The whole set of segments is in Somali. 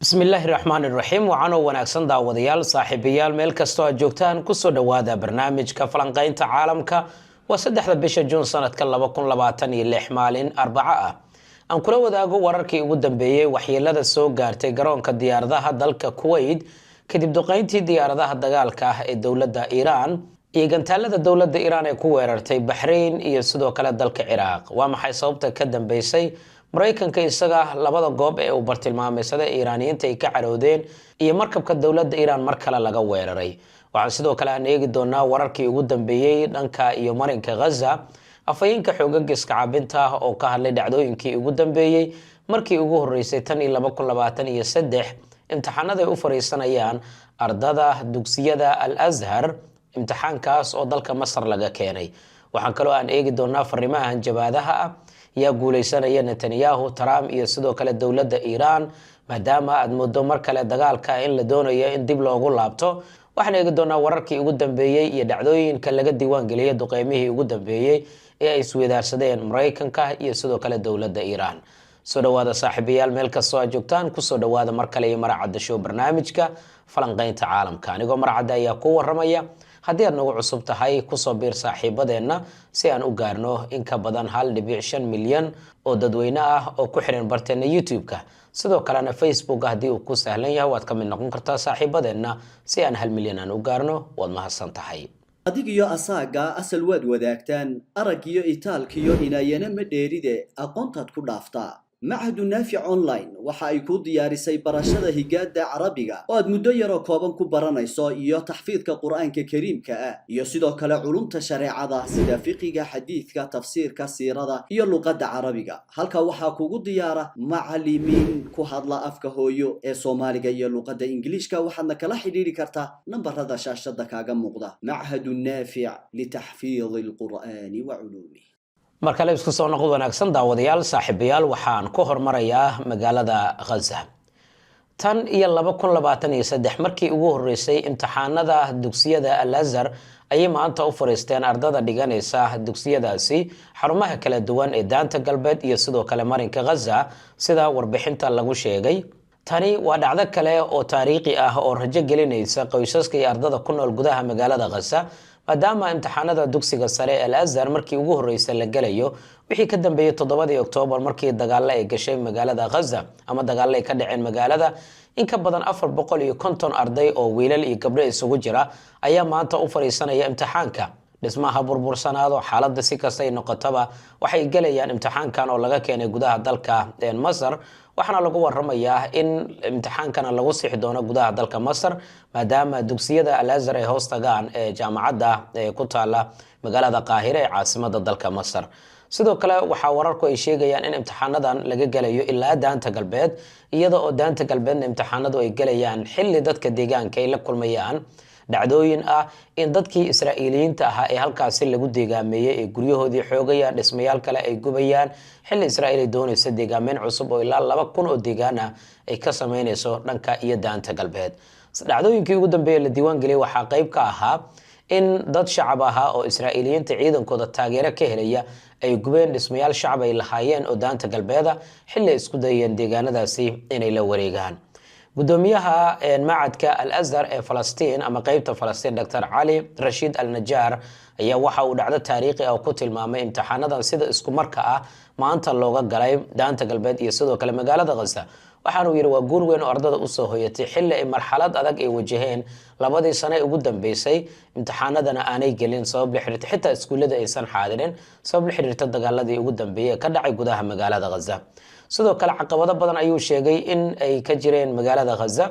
Bismillaahi raxmaan iraxiim. Wacanoo wanaagsan, daawadayaal, saaxiibayaal, meel kastoo aad joogtaan, kusoo dhowaada barnaamijka falanqeynta caalamka. Waa 3-da bisha Juun sanadka 2026, maalin Arbaco ah. Aan kula wadaago wararkii ugu dambeeyey waxyeelada soo gaartay garoonka diyaaradaha dalka Kuwait kadib duqeyntii diyaaradaha dagaalka ah ee dowladda Iiraan iyo gantaalada dowladda Iiraan ee ku weerartay Baxrayn iyo sidoo kale dalka Ciraaq. Waa maxay sababta ka dambeysay Maraykanka isaga labada goob ee uu bartilmaameysaday Iiraaniyiinta ay ka caroodeen iyo markabka dowladda Iiraan mar kale laga weeraray? Waxaan sidoo kale aan eegi doonaa wararkii ugu dambeeyey dhanka iyo marinka Ghaza, afhayeenka xoogaga iska caabinta oo ka hadlay dhacdooyinkii ugu dambeeyey. Markii ugu horeysay tan iyo 2023 imtixaanada ay u fariisanayaan ardada dugsiyada Al Azhar, imtixaankaas oo dalka Masar laga keenay. Waxaan kaloo aan eegi doonaa fariimaha hanjabaadaha ah. Yaa guuleysanaya, Netanyahu, Trump iyo sidoo kale dowladda Iiraan, maadaama aad moodo mar kale dagaalka in la doonayo in dib loogu laabto? Waxaan eegi doonaa wararkii ugu dambeeyey iyo dhacdooyinka laga diiwaan geliyay duqeymihii ugu dambeeyey ee ay isweydaarsadeen Maraykanka iyo sidoo kale dowladda Iiraan. Soo dhawaada, saaxiibayaal, meel kastoo aad joogtaan, kusoo dhawaada mar kale iyo Maracadda Show, barnaamijka falanqeynta caalamka. Anigoo Maracadda ayaa ku waramaya. Haddii aad nagu cusub tahay, kusoo biir saaxiibadeenna si aan u gaarno in ka badan 1.5 milyan oo dadweyne ah oo ku xiran barteena YouTube-ka. Sidoo kalena Facebook haddii uu ku sahlan yahay, waad ka mid noqon kartaa saaxiibadeenna si aan 1 milyan aan u gaarno. Waad mahadsan tahay. Adig iyo asaaga asal waad wadaagtaan, arag iyo itaalkiyo inaayana ma dheeride, aqoontaad ku dhaaftaa. Machadu Naafic Online waxa ay kuu diyaarisay barashada higaada Carabiga oo aad muddo yaroo kooban ku baranayso, iyo taxfiidka Qur'aanka Kariimka ah, iyo sidoo kale culumta shareecada sida fiqiga, xadiidka, tafsiirka, siirada iyo luqadda Carabiga. Halka waxaa kugu diyaara macalimiin ku hadla afka hooyo ee Soomaaliga iyo luqadda Ingiliishka. Waxaadna kala xidhiidhi kartaa nambarada shaashada kaaga muuqda. Machadu Naafic litaxfiidi alqur'aani wa culuumih. Mar kale isku soo noqod wanaagsan, daawadayaal, saaxiibayaal. Waxaan ku hormarayaa magaalada Ghaza. Tan iyo 2023 markii ugu horeysay imtixaanada dugsiyada Al Azhar ayay maanta u fariisteen ardada dhiganaysa dugsiyadaasi xarumaha kala duwan ee Daanta Galbeed iyo sidoo kale marinka Ghaza, sida warbixinta lagu sheegay. Tani waa dhacdo kale oo taariikhi ah oo rajo gelinaysa qoysaska iyo ardada ku nool gudaha magaalada Ghaza, maadaama imtixaanada dugsiga sare ee Al Azhar markii ugu horreysay la gelayo wixii ka dambeeyey 7-dii Oktoobar, markii dagaalo ay gashay magaalada Ghaza ama dagaalo ay ka dhaceen magaalada. In ka badan 450 arday oo wiilal iyo gabdho isugu jira ayaa maanta u fadhiisanaya imtixaanka. Dhismaha burbursanaado, xaaladda si kastay noqotaba, waxay gelayaan imtixaankan oo laga keenay gudaha dalka Masar. Waxaana lagu waramayaa in imtixaankana lagu sixi doono gudaha dalka Masar, maadaama dugsiyada Al Azhar ay hoos tagaan ee jaamacadda ee ku taala magaalada Qaahire ee caasimada dalka Masar. Sidoo kale waxaa wararku ay sheegayaan in imtixaanadan laga gelayo ilaa Daanta Galbeed, iyada oo Daanta Galbeedna imtixaanadu ay gelayaan xilli dadka deegaanka ay la kulmayaan dhacdooyin ah in dadkii Israa'iiliyiinta ahaa ee halkaasi lagu deegaameeyey ay guryahoodii xoogayaan, dhismayaal kale ay gubayaan, xilli Israa'iil ay doonaysa deegaameyn cusub oo ilaa 2000 oo deegaan ah ay ka sameynayso dhanka iyo Daanta Galbeed. Dhacdooyinkii ugu dambeeyey la diiwaan geliyay waxaa qayb ka ahaa in dad shacab ahaa oo Israa'iiliyiinta ciidankooda taageero ka helaya ay gubeen dhismayaal shacab ay lahaayeen oo Daanta Galbeeda, xilli ay isku dayeen deegaanadaasi inay la wareegaan. Gudoomiyaha macadka Al Azhar ee Falastiin ama qeybta Falastiin, Dr Cali Rashiid Al Najaar, ayaa waxa uu dhacdo taariikhi ah ku tilmaamay imtixaanadan sida isku marka ah maanta looga galay Daanta Galbeed iyo sidoo kale magaalada Ghaza. Waxaanuu yidhi: "Waa guul weyn oo ardada usoo hoyatay xilli ay marxalad adag ay wajaheen labadii sane ugu dambeysay, imtixaanadana aanay gelin sabab la xiriirta, xitaa iskuullada aysan xaadirin sabab la xiriirta dagaaladii ugu dambeeyey ee ka dhacay gudaha magaalada Ghaza." Sidoo kale caqabado badan ayuu sheegay in ay ka jireen magaalada Ghaza.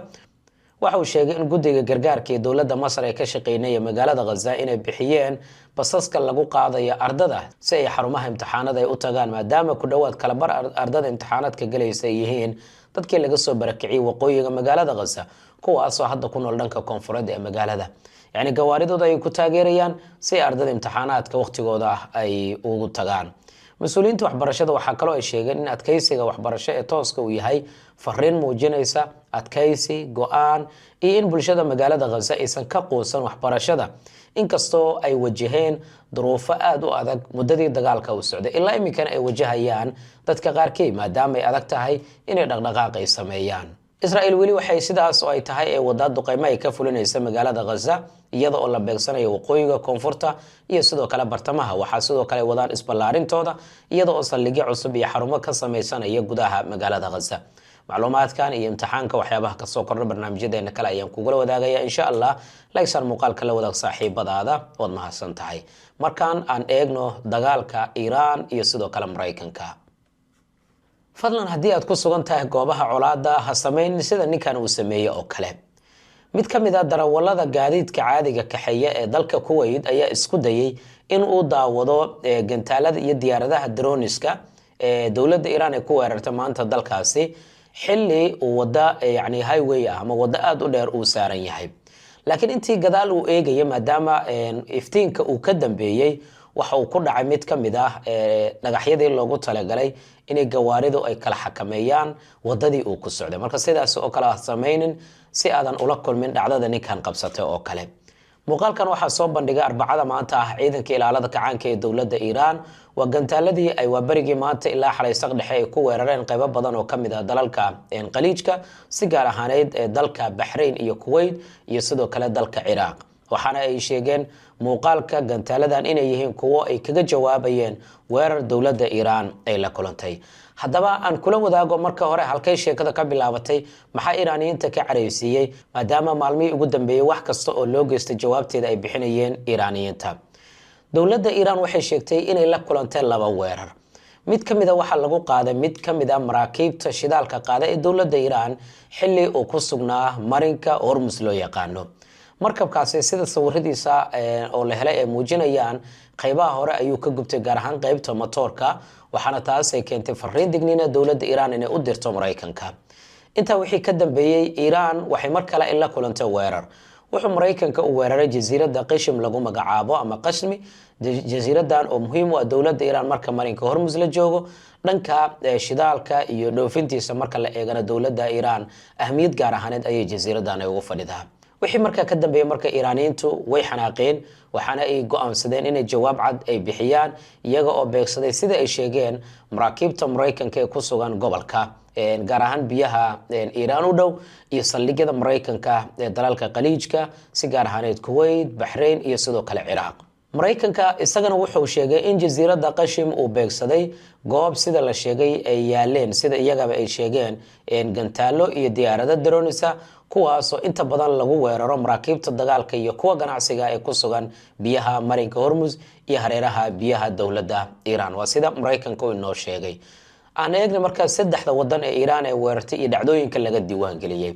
Waxa uu sheegay in guddiga gargaarka ee dowladda Masar ee ka shaqeynaya magaalada Ghaza inay bixiyeen basaska lagu qaadayo ardada si ay xarumaha imtixaanada ay u tagaan, maadaama ku dhowaad kalabar ardada imtixaanaadka galaysa ay yihiin dadkii laga soo barakiciyey waqooyiga magaalada Ghaza, kuwaasoo hadda ku nool dhanka koonfureed ee magaalada. Yacni gawaaridooda ay ku taageerayaan si ay ardada imtixaanaadka waqtigooda ay ugu tagaan. Mas-uuliyiinta waxbarashada waxaa kaloo ay sheegeen in adkeysiga waxbarasho ee tooska uu yahay fariin muujinaysa adkeysi, go-aan iyo in bulshada magaalada Ghaza aysan ka quusan waxbarashada, inkastoo ay wajaheen duruufo aada u adag muddadii dagaalka uu socday, ilaa iminkana ay wajahayaan dadka qaarkii, maadaama ay adag tahay inay dhaqdhaqaaq ay sameeyaan. Israel weli waxay sidaas oo ay tahay ee wadaa duqeymo ay ka fulinaysa magaalada Ghaza, iyada oo la beegsanayo waqooyiga, koonfurta iyo sidoo kale bartamaha. Waxaa sidoo kale wadaan isballaarintooda, iyada oo saldhigyo cusub iyo xarumo ka sameysanaya gudaha magaalada Ghaza. Macluumaadkan iyo imtixaanka waxyaabaha kasoo kordha barnaamijyadeena kale ayaan kugula wadaagaya, insha Allah. Like saar muuqaalka, la wadaag saaxiibadaada, waad mahadsan tahay. Markaan aan eegno dagaalka Iiraan iyo sidoo kale Maraykanka. Fadlan, haddii aad ku sugan tahay goobaha colaada, ha samayn sida ninkan uu sameeyey oo kale. Mid ka mid a darawalada gaadiidka caadiga kaxeeya ee dalka Kuwait ayaa isku dayay in uu daawado gantaalada iyo diyaaradaha droniska ee dowladda Iiraan ay ku weerartay maanta dalkaasi, xilli uu wada yani highway ah ama waddo aada u dheer uu saaran yahay. Laakiin intii gadaal uu eegaya, maadaama iftiinka uu ka dambeeyey, waxa uu ku dhacay mid ka mid ah dhagaxyadii loogu talagalay inay gawaaridu ay kala xakameeyaan wadadii uu ku socday. Marka sidaas oo kale ha samaynin, si aadan ula kulmin dhacdada ninkan qabsatay oo kale. Muuqaalkan waxaa soo bandhigay Arbacada maanta ah ciidanka ilaalada kacaanka ee dowladda Iiraan. Waa gantaaladii ay waaberigii maanta ilaa xalay saq dhexe ay ku weerareen qaybo badan oo kamid ah dalalka Qaliijka, si gaar ahaaneyd ee dalka Baxrain iyo Kuwait iyo sidoo kale dalka Ciraaq. Waxaana ay sheegeen muuqaalka gantaaladan inay yihiin kuwo ay kaga jawaabayeen weerar dowladda Iiraan ay la kulantay. Haddaba aan kula wadaago marka hore halkay sheekada ka bilaabatay, maxaa Iiraaniyiinta ka caraysiiyey, maadaama maalmihii ugu dambeeyey wax kasta oo loo geystay jawaabteeda ay bixinayeen Iiraaniyiinta. Dowladda Iiraan waxay sheegtay inay la kulantay laba weerar. Mid ka mida waxaa lagu qaaday mid ka mid a maraakiibta shidaalka qaada ee dowladda Iiraan, xilli uu ku sugnaa marinka Hormus loo yaqaano. Markabkaasi, sida sawiradiisa oo la helay ay muujinayaan, qaybaha hore ayuu ka gubtay, gaar ahaan qeybta matoorka, waxaana taas ay keentay fariin digniina dowladda Iiraan inay u dirto Maraykanka. Intaa wixii ka dambeeyey, Iiraan waxay mar kale la kulantay weerar. Wuxuu Maraykanka u weeraray jasiiradda Qishim lagu magacaabo ama Qashmi, jasiiradan oo muhiim u ah dowladda Iiraan marka marinka Hormus la joogo. Dhanka shidaalka iyo dhoofintiisa marka la eegana, dowladda Iiraan ahmiyad gaar ahaaneed ayay jasiiradan ay ugu fadhidaa. Wixii markaa ka dambeeyey marka, Iiraaniyiintu way xanaaqeen, waxaana ay go-aansadeen inay jawaab cad ay bixiyaan, iyaga oo beegsaday, sida ay sheegeen, maraakiibta Maraykanka ee ku sugan gobolka, gaar ahaan biyaha Iiraan u dhow, iyo saldhigyada Maraykanka ee dalalka Qaliijka, si gaar ahaaneed Kuwait, Baxrain iyo sidoo kale Ciraaq. Maraykanka isagana wuxuu sheegay in jasiiradda Qashim uu beegsaday goob, sida la sheegay, ay yaaleen, sida iyagaba ay sheegeen, gantaalo iyo diyaarado daroonisa, kuwaasoo inta badan lagu weeraro maraakiibta dagaalka iyo kuwa ganacsiga ee ku sugan biyaha marinka Hormus iyo hareeraha biyaha dowladda Iiraan. Waa sida Maraykanka uu inoo sheegay. Aan eegna markaa saddexda wadan ee Iiraan ee weerartay iyo dhacdooyinka laga diiwaangeliyey.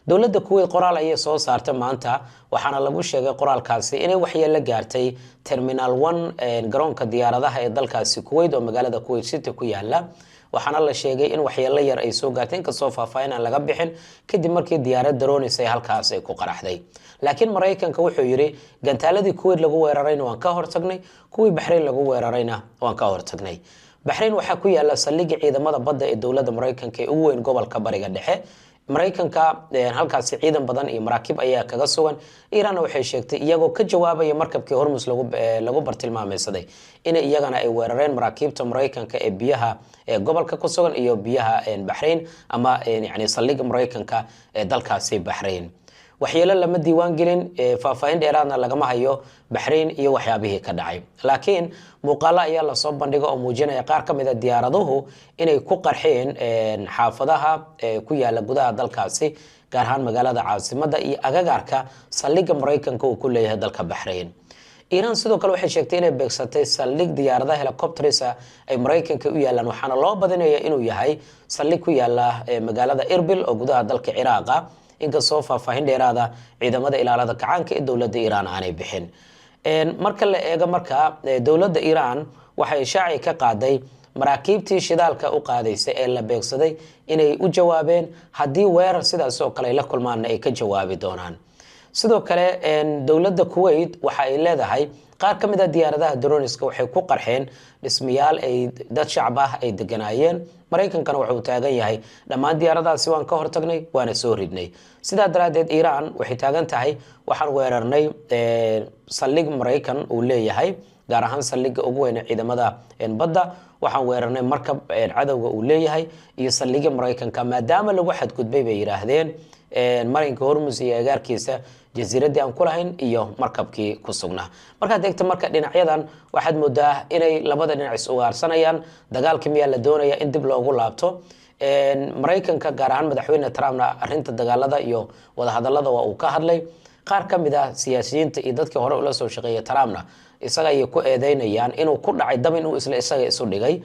Dowladda Kuwait qoraal ayay soo saartay maanta, waxaana lagu sheegay qoraalkaasi inay waxyeelo gaartay Terminal 1 garoonka diyaaradaha ee dalkaasi Kuwait oo magaalada Kuwait City ku yaala. Waxaana la sheegay in waxyeelo yar ay soo gaartay, inkastoo faahfaahin aan laga bixin, kadib markii diyaarad drones ay halkaas ay ku qaraxday. Laakiin Maraykanka wuxuu yidhi gantaaladii Kuwait lagu weerarayna waan ka hortagnay, kuwii Baxrayn lagu weerarayna waan ka hortagnay. Baxrayn waxaa ku yaala saldhigga ciidamada badda ee dowladda Maraykanka ee ugu weyn gobolka Bariga Dhexe. Maraykanka halkaasi ciidan badan iyo maraakiib ayaa kaga sugan. Iiraanna waxay sheegtay, iyagoo ka jawaabaya markabkii Hormus lagu bartilmaameysaday, in iyagana ay weerareen maraakiibta Maraykanka ee biyaha ee gobolka ku sugan iyo biyaha Baxrain, ama yani saldhigga Maraykanka ee dalkaasi Baxrain. Waxyeelo lama diiwaan gelin, faahfaahin dheeraadna lagama hayo Baxrain iyo waxyaabihii ka dhacay. Laakiin muuqaalo ayaa lasoo bandhiga oo muujinaya qaar ka mid a diyaaraduhu inay ku qarxeen xaafadaha ku yaala gudaha dalkaasi, gaar ahaan magaalada caasimadda iyo agagaarka saldhigga Maraykanka uu ku leeyahay dalka Baxrain. Iiraan sidoo kale waxay sheegtay inay beegsatay saldhig diyaaradaha helicopters ay Maraykanka u yaalaan, waxaana loo badinaya inuu yahay saldhig ku yaala magaalada Erbil oo gudaha dalka Ciraaqa, inkastoo faahfaahin dheeraada ciidamada ilaalada kacaanka ee dowladda Iiraan aanay bixin. Marka la eego marka, dowladda Iiraan waxay shaaci ka qaaday maraakiibtii shidaalka u qaadaysa ee la beegsaday inay u jawaabeen, haddii weerar sidaas oo kale ay la kulmaanna ay ka jawaabi doonaan. Sidoo kale dowladda Kuwait waxa ay leedahay qaar ka mid a diyaaradaha droniska waxay ku qarxeen dhismayaal ay dad shacab ah ay deganaayeen. Maraykankana wuxuu taagan yahay dhammaan diyaaradahaasi waan ka hortagnay, waana soo ridnay. Sidaa daraaddeed Iiraan waxay taagan tahay waxaan weerarnay saldhig Maraykan uu leeyahay. Gaar ahaan saldhigga ugu weyn ee ciidamada badda. Waxaan weerarnay markab cadowga uu leeyahay iyo saldhigga Maraykanka, maadaama lagu xadgudbay, bay yidhaahdeen, marinka Hormus iyo agaarkiisa, jasiiraddii aan ku lahayn iyo markabkii ku sugnaa. Markaad eegto marka dhinacyadan, waxaad moodaa inay labada dhinac is ugaarsanayaan. Dagaalkii miyaa la doonaya in dib loogu laabto? Maraykanka, gaar ahaan Madaxweyne Trumpna, arinta dagaalada iyo wadahadalada waa uu ka hadlay. Qaar ka mid ah siyaasiyiinta iyo dadkii hore ula soo shaqeeyay Trumpna isaga ayay ku eedeynayaan inuu ku dhacay dab inuu isla isaga isu dhigay.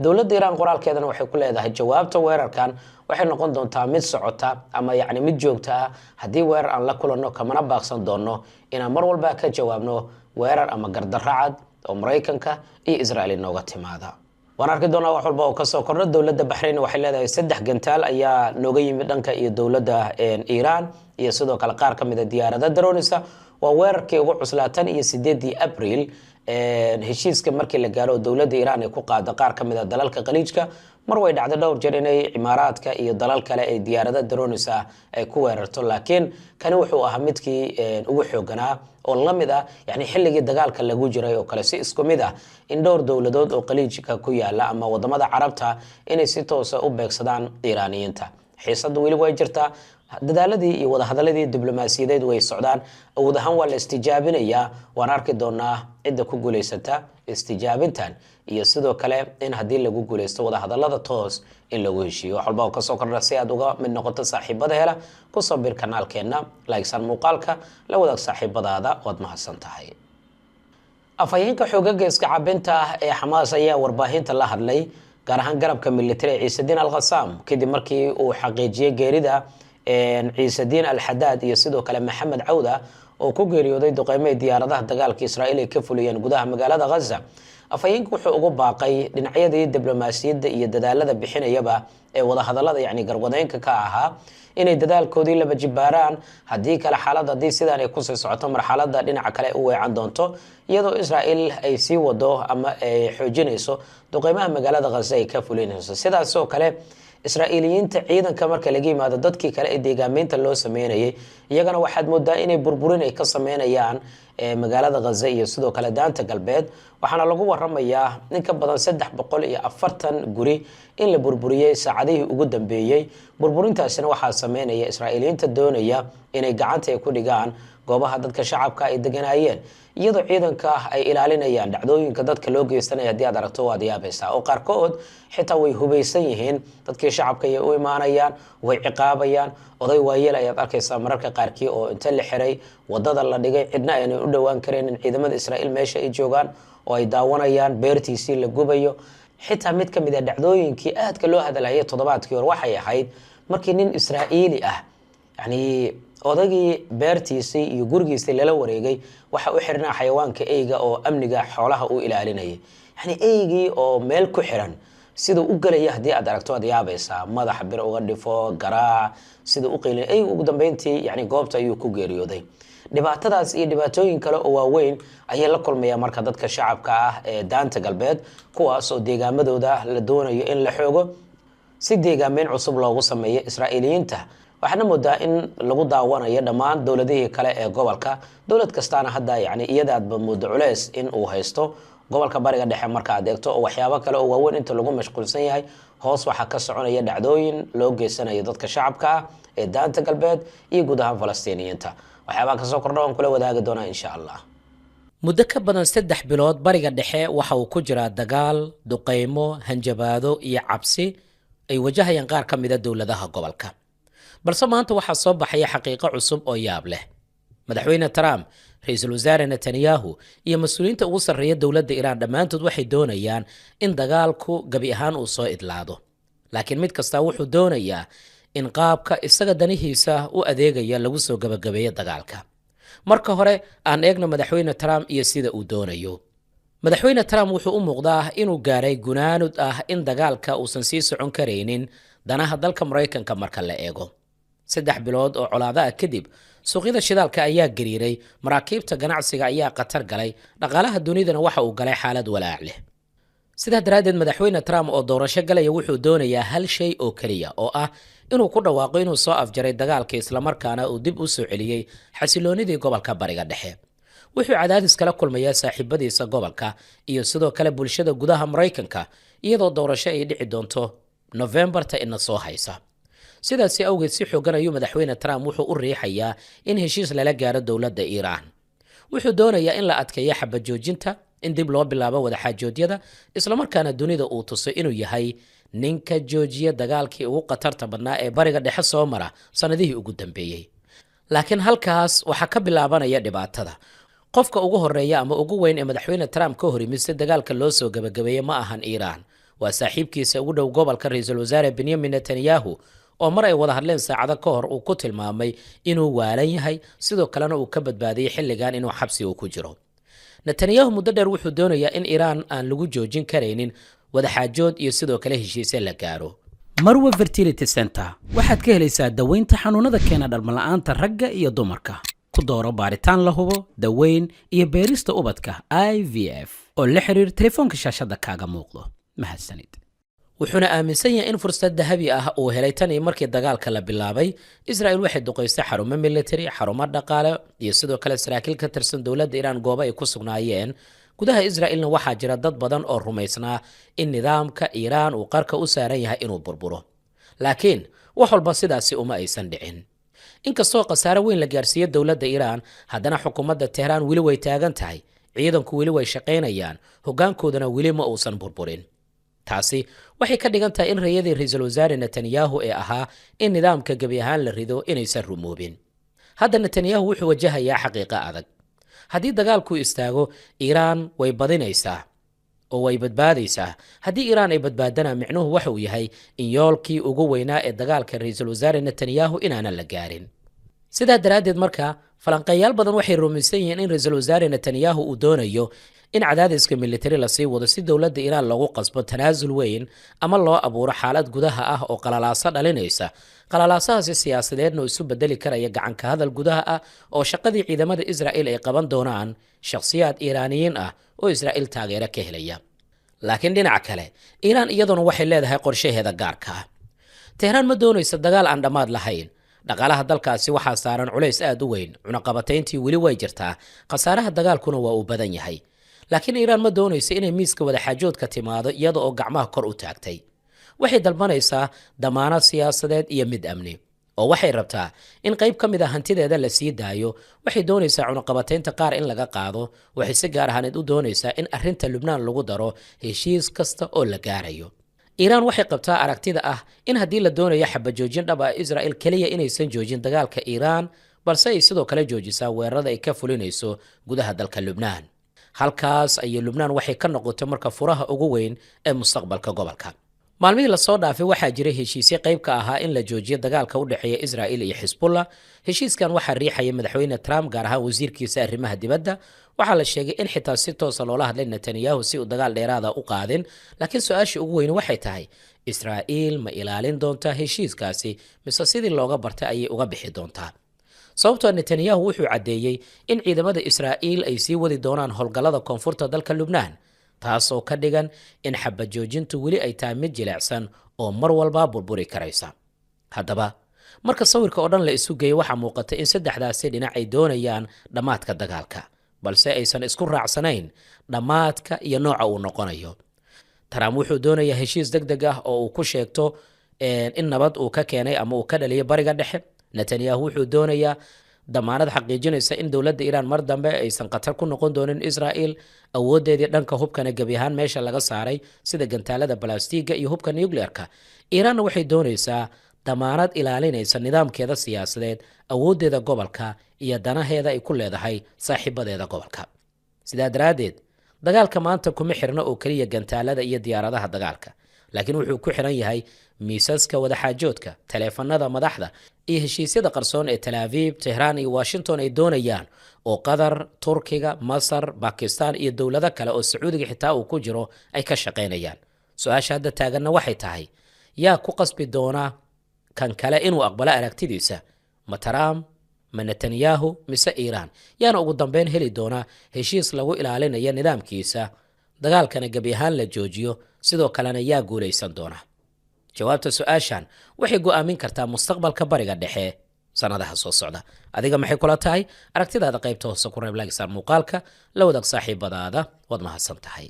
Dowladda Iiraan qoraalkeedana waxay ku leedahay jawaabta weerarkan waxay noqon doontaa mid socota ama yacni mid joogta ah haddii weerar aan la kulanno, kamana baaqsan doonno inaan mar walba ka jawaabno weerar ama gardarro cad oo Maraykanka iyo Israel inooga timaada. Waan arki doonaa wax walba oo kasoo kordho. Dowladda Baxrayn waxay leedahay 3 gantaal ayaa nooga yimid dhanka iyo dowladda Iiraan iyo sidoo kale qaar ka mid a diyaarada daroonisa. Waa weerarkii ugu cuslaa tan iyo 8-dii Abriil, heshiiska markii la gaaro oo dowladda Iiraan ay ku qaado qaar ka mid a dalalka Khaliijka. Mar way dhacday dhowr jeer inay Imaaraadka iyo dalal kale ay diyaarada daroonisa ay ku weerarto, laakiin kani wuxuu ahaa midkii ugu xooganaa oo la mid ah yani xilligii dagaalka lagu jiray oo kale, si isku mid ah in dhowr dowladood oo Khaliijka ku yaala ama wadamada Carabta inay si toosa u beegsadaan Iiraaniyiinta. Xiisaddu weli way jirtaa, dadaaladii iyo wadahadaladii diblomaasiyadeed way socdaan. Awood ahaan waa la istijaabinayaa. Waan arki doonaa cidda ku guulaysata istijaabintan iyo sidoo kale in haddii lagu guulaysto wadahadalada toos in lagu heshiiyo. Wax walba oo kasoo kordha, si aad uga mid noqoto saaxiibada hela, kusoo bir kanaalkeenna, like-san muuqaalka, la wadaag saaxiibadaada. Waad mahadsan tahay. Afhayeenka xoogaga iska cabinta ah ee Xamaas ayaa warbaahinta la hadlay, gaar ahaan garabka militari ee Ciisediin Al Khasaam, kadib markii uu xaqiijiyey geerida Ciisediin Al Xadaad iyo sidoo kale Maxamed Cawda oo ku geeriyooday duqeymo diyaaradaha dagaalka Israa'iil ay ka fuliyeen gudaha magaalada Ghaza. Afhayeenku wuxuu ugu baaqay dhinacyadii diblomaasiyadda iyo dadaalada bixinayaba ee wadahadalada, yacni garwadeynka ka ahaa, inay dadaalkoodii laba jibaaraan. Haddii kale xaalad haddii sidaan ay kusii socoto, marxaladda dhinaca kale u weecan doonto, iyadoo Israa'iil ay sii wado ama ay xoojinayso duqeymaha magaalada Ghaza ay ka fulinayso. Sidaas oo kale Israa'iiliyiinta ciidanka marka laga yimaado, dadkii kale ee deegaameynta loo sameynayay iyagana waxaad moodaa inay burburin ay ka sameynayaan magaalada Ghaza iyo sidoo kale Daanta Galbeed. Waxaana lagu waramayaa in ka badan 340 guri in la burburiyey saacadihii ugu dambeeyey. Burburintaasina waxaa sameynaya Israa'iiliyiinta doonaya inay gacanta ay ku dhigaan goobaha dadka shacabka ay deganaayeen, iyadoo ciidanka ay ilaalinayaan. Dhacdooyinka dadka loo geystanaya haddii aad aragto waad yaabaysaa, oo qaarkood xitaa way hubaysan yihiin. Dadkii shacabka ayay u imaanayaan, way ciqaabayaan. Oday waayeel ayaad arkaysaa mararka qaarkii oo inta la xiray wadada la dhigay, cidna aynay u dhowaan karaynin, ciidamada Israa'iil meesha ay joogaan oo ay daawanayaan beertiisii la gubayo. Xitaa mid ka mid a dhacdooyinkii aadka loo hadalhayay toddobaadkii hore waxay ahayd markii nin Israa'iili ah, yani odagii beertiisii iyo gurigiisii lala wareegay, waxa u xirnaa xayawaanka eyga oo amniga xoolaha u ilaalinayay. Yani eygii oo meel ku xiran siduu u gelaya haddii aad aragto aad yaabaysaa. Madaxa bir uga dhifo, garaac, siduu u qeylin. Eyga ugu dambeyntii yani goobta ayuu ku geeriyooday. Dhibaatadaas iyo dhibaatooyin kale oo waaweyn ayay la kulmayaan marka dadka shacabka ah ee Daanta Galbeed, kuwaas oo deegaamadooda la doonayo in la xoogo si deegaameyn cusub loogu sameeyo Israa'iiliyiinta. Waxaana moodaa in lagu daawanayo dhammaan dowladihii kale ee gobolka. Dowlad kastaana hadda yani iyadaadba moodo culeys in uu haysto gobolka Bariga Dhexe marka aad eegto, oo waxyaabo kale oo waaweyn inta lagu mashquulsan yahay, hoos waxaa ka soconaya dhacdooyin loo geysanayo dadka shacabka ah ee Daanta Galbeed iyo guud ahaan Falastiiniyiinta. Waxyaabaha kasoo kordha waan kula wadaagi doonaa, insha Allah. Muddo ka badan 3 bilood Bariga Dhexe waxa uu ku jiraa dagaal, duqaymo, hanjabaado iyo cabsi ay wajahayaan qaar ka mida dowladaha gobolka. Balse maanta waxaa soo baxaya xaqiiqo cusub oo yaab leh. Madaxweyne Trump, Ra-iisul Wasaare Netanyahu iyo mas-uuliyiinta ugu sarreeya dowladda Iiraan dhammaantood waxay doonayaan in dagaalku gabi ahaan uu soo idlaado, laakiin mid kastaa wuxuu doonayaa in qaabka isaga danihiisa u adeegaya lagu soo gabagabeeyo dagaalka. Marka hore aan eegno Madaxweyne Trump iyo sida uu doonayo. Madaxweyne Trump wuxuu u muuqdaa inuu gaaray gunaanud ah in dagaalka uusan sii socon karaynin danaha dalka Maraykanka marka la eego. 3 bilood oo colaado ah kadib, suuqyada shidaalka ayaa gariiray, maraakiibta ganacsiga ayaa khatar galay, dhaqaalaha dunidana waxa uu galay xaalad walaac leh. Sidaa daraaddeed, Madaxweyne Trump oo doorasho galaya wuxuu doonayaa hal shay oo keliya, oo ah inuu ku dhawaaqo inuu soo afjaray dagaalka, islamarkaana uu dib u soo celiyey xasiloonidii gobolka Bariga Dhexe. Wuxuu doonayaa in uu ku dhawaaqo in dagaalka uu Wuxuu cadaadis kala kulmayaa saaxiibadiisa gobolka iyo sidoo kale bulshada gudaha Maraykanka, iyadoo doorasho ay dhici doonto Nofembarta ina soo haysa. Sidaasi awgeed, si xoogan ayuu Madaxweyne Trump wuxuu u riixayaa in heshiis lala gaaro dowladda Iiraan. Wuxuu doonayaa in la adkeeyo xabad joojinta, in dib loo bilaabo wadaxaajoodyada, islamarkaana dunida uu tuso inuu yahay ninka joojiya dagaalkii ugu khatarta badnaa ee Bariga Dhexe soo mara sannadihii ugu dambeeyey. Laakiin halkaas waxaa ka bilaabanaya dhibaatada. Qofka ugu horeeya ama ugu weyn ee Madaxweyne Trump ka hor yimid si dagaalka loo soo gabagabeeyey ma ahan Iiraan, waa saaxiibkiisa ugu dhow gobolka, Ra-iisul Wasaare Benyamin Netanyahu, oo mar ay wada hadleen saacado ka hor uu ku tilmaamay inuu waalan yahay, sidoo kalena uu ka badbaadiyey xilligan inuu xabsiga ku jiro. Netanyahu muddo dheer wuxuu doonayaa in Iiraan aan lagu joojin karaynin wadaxaajood iyo sidoo kale heshiise la gaaro. Marwe Fertility Center waxaad ka helaysaa daweynta xanuunada keena dhalmala'aanta ragga iyo dumarka. Ku dooro baaritaan la hubo, daweyn iyo beerista ubadka IVF, oo la xiriir telefoonka shaashadda kaaga muuqdo. Mahadsanid. Wuxuuna aaminsan yahay in fursad dahabi ah uu helay. Tan iyo markii dagaalka la bilaabay, Israel waxay duqaystay xarumo military, xarumo dhaqaale iyo sidoo kale saraakiil ka tirsan dowladda Iiraan goobo ay ku sugnaayeen. Gudaha Israelna waxaa jira dad badan oo rumaysnaa in nidaamka Iiraan uu qarka u saaran yahay inuu burburo, laakiin wax walba sidaasi uma aysan dhicin. Inkastoo khasaare weyn la gaarsiiye dowladda Iiraan, haddana xukuumadda Tehraan weli way taagan tahay, ciidanku weli way shaqaynayaan, hoggaankoodana weli ma uusan burburin. Taasi waxay ka dhigan tahay in rayadii Ra-iisul Wasaare Netanyahu ee ahaa in nidaamka gebi ahaan la rido inaysan rumoobin. Hadda Netanyahu wuxuu wajahayaa xaqiiqo adag. Haddii dagaalku istaago, Iiraan way badinaysaa oo way badbaadaysaa. Haddii Iiraan ay badbaadana, micnuhu waxa uu yahay in yoolkii ugu weynaa ee dagaalka Ra-iisul Wasaare Netanyahu inaanan la gaarin. Sidaa daraaddeed marka, falanqeeyaal badan waxay rumaysan yihiin in Ra-iisul Wasaare Netanyahu uu doonayo in cadaadiska militari lasii wado si dowladda Iiraan loogu qasbo tanaasul weyn ama loo abuuro xaalad gudaha ah oo qalalaaso dhalinaysa, qalalaasahaasi siyaasadeedna isu bedeli karaya gacanka hadal gudaha ah, oo shaqadii ciidamada Israa'il ay qaban doonaan shakhsiyaad Iiraaniyiin ah oo Israa'iil taageero ka helaya. Laakiin dhinaca kale, Iiraan iyaduna waxay leedahay qorshaheeda gaarka ah. Tehraan ma doonaysa dagaal aan dhammaad lahayn. Dhaqaalaha dalkaasi waxaa saaran culays aad u weyn, cunaqabatayntii weli way jirtaa, khasaaraha dagaalkuna waa uu badan yahay. Laakiin Iiraan ma doonayso inay miiska wadaxaajoodka timaado iyada oo gacmaha kor u taagtay. Waxay dalbanaysaa damaanad siyaasadeed iyo mid amni, oo waxay rabtaa in qayb ka mid a hantideeda la sii daayo. Waxay doonaysaa cunaqabataynta qaar in laga qaado. Waxay si gaar ahaaneed u doonaysaa in arrinta Lubnaan lagu daro heshiis kasta oo la gaarayo. Iiraan waxay qabtaa aragtida ah in haddii la doonayo xabajoojin dhab ah, Israel keliya inaysan joojin dagaalka Iiraan, balse ay sidoo kale joojisaa weerarada ay ka fulinayso gudaha dalka Lubnaan. Halkaas ayay Lubnaan waxay ka noqotay marka furaha ugu weyn ee mustaqbalka gobolka. Maalmihii lasoo dhaafay waxaa jiray heshiisyo qayb ka ahaa in la joojiyo dagaalka u dhexeeya Israel iyo Xisbullah. Heshiiskan waxaa riixaya Madaxweyne Trump, gaar ahaan wasiirkiisa arrimaha dibadda. Waxaa la sheegay in xitaa si toosa loola hadlay Netanyahu si uu dagaal dheeraada u qaadin. Laakiin su-aasha ugu weyni waxay tahay: Israa'iil ma ilaalin doontaa heshiiskaasi, mise sidii looga bartay ayay uga bixi doontaa? Sababtoo Netanyahu wuxuu caddeeyey in ciidamada Israa'iil ay sii wadi doonaan howlgallada koonfurta dalka Lubnaan, taasoo ka dhigan in xabad joojintu weli ay tahay mid jilicsan oo mar walba burburi karaysa. Haddaba, marka sawirka oo dhan la isu geeyo, waxaa muuqata in saddexdaasi dhinac ay doonayaan dhammaadka dagaalka, balse aysan isku raacsanayn dhammaadka iyo nooca uu noqonayo. Trump wuxuu doonayaa heshiis deg deg ah oo uu ku sheegto in nabad uu ka keenay ama uu ka dhaliyo Bariga Dhexe. Netanyahu wuxuu doonayaa damaanad xaqiijinaysa in dowladda Iiraan mar dambe aysan khatar ku noqon doonin Israel, awoodeedii dhanka hubkana gebi ahaan meesha laga saaray, sida gantaalada balastiga iyo hubka nuclearka. Iiraanna waxay doonaysaa damaanad ilaalinaysa nidaamkeeda siyaasadeed, awooddeeda gobolka iyo danaheeda ay ku leedahay saaxiibadeeda gobolka. Sidaa daraaddeed, dagaalka maanta kuma xirna oo keliya gantaalada iyo diyaaradaha dagaalka, laakiin wuxuu ku xiran yahay miisaska wadaxaajoodka, taleefanada madaxda iyo heshiisyada qarsoon ee Tel Aviv, Tehraan iyo Washington ay doonayaan, oo Qatar, Turkiga, Masar, Bakistan iyo dowlado kale oo Sacuudiga xitaa uu ku jiro ay ka shaqaynayaan. Su-aasha hadda taaganna waxay tahay: yaa ku qasbi doona kan kale inuu aqbalo aragtidiisa? Ma Trump, ma Netanyahu, mise Iiraan? Yaana ugu dambeyn heli doona heshiis lagu ilaalinayo nidaamkiisa, dagaalkana gebi ahaan la joojiyo? Sidoo kalena yaa guulaysan doona? Jawaabta su-aashan waxay go'aamin kartaa mustaqbalka Bariga Dhexe. Sanadaha soo socda adiga maxay kula tahay? Aragtidaada qaybta hoose ku reeb, like saar muuqaalka, la wadaag saaxiibadaada. Waad mahadsan tahay.